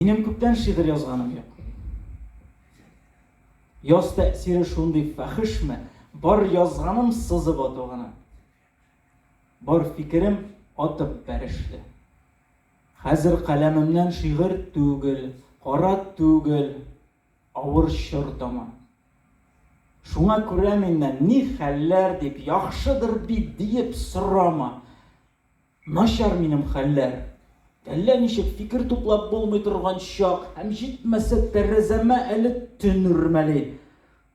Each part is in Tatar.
Минем күптән шигырь язганым юк. Яз тәэсире шундый фәхешме, бар язганым сызып ату гына. Бар фикерем атып бәрешле. Хәзер каләмемнән шигырь түгел, кара түгел, авыр чор тама. Шуңа күрә миннән ни хәлләр дип, яхшыдыр бит диеп сорама. Начар минем хәлләр. Әллә ничек фикер туплап булмый торган чак һәм җитмәсә тәрәзәмә әле төн үрмәли.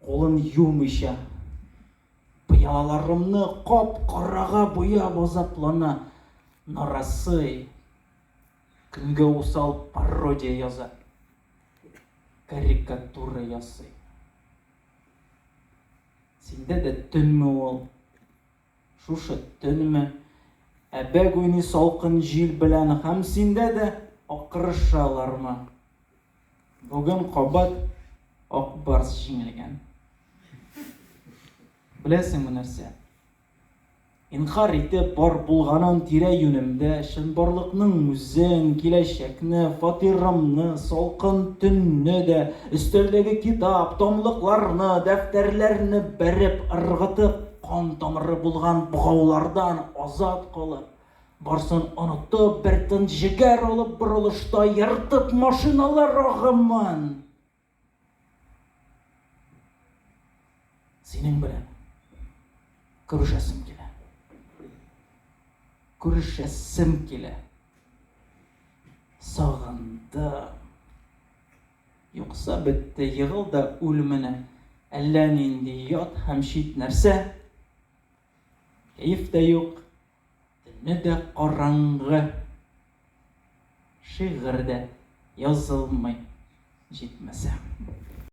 Кулын юмыйча. Пыялаларымны кап-карага буяп азаплана. Нарасый. Көнгә усал пародия яза. Карикатура ясый. Синдә дә төнме ул? Шушы төнме? Әбәк уйный салкын җил белән һәм синдә дә акырышалармы? Бүген кабат Ак Барс җиңелгән. Беләсеңме нәрсә? Инкарь итеп бар булганын тирә-юнемдә, чынбарлыкның үзен, киләчәкне, фатирымны, салкын төнне дә, өстәлдәге китап, томлыкларны, дәфтәрләрне бәреп ыргытып, кан тамыры булган богаулардан азат калып, барсын онытып, бер тын җегәр алып борылышта ертып машиналар агымын. Синең белән күрешәсем килә. Күрешәсем килә. Сагындым. Юкса бетте, егыл да үл менә. Әллә нинди ят һәм чит нәрсә. Кәеф тә юк, төне дә караңгы. Шигырь дә язылмый җитмәсә.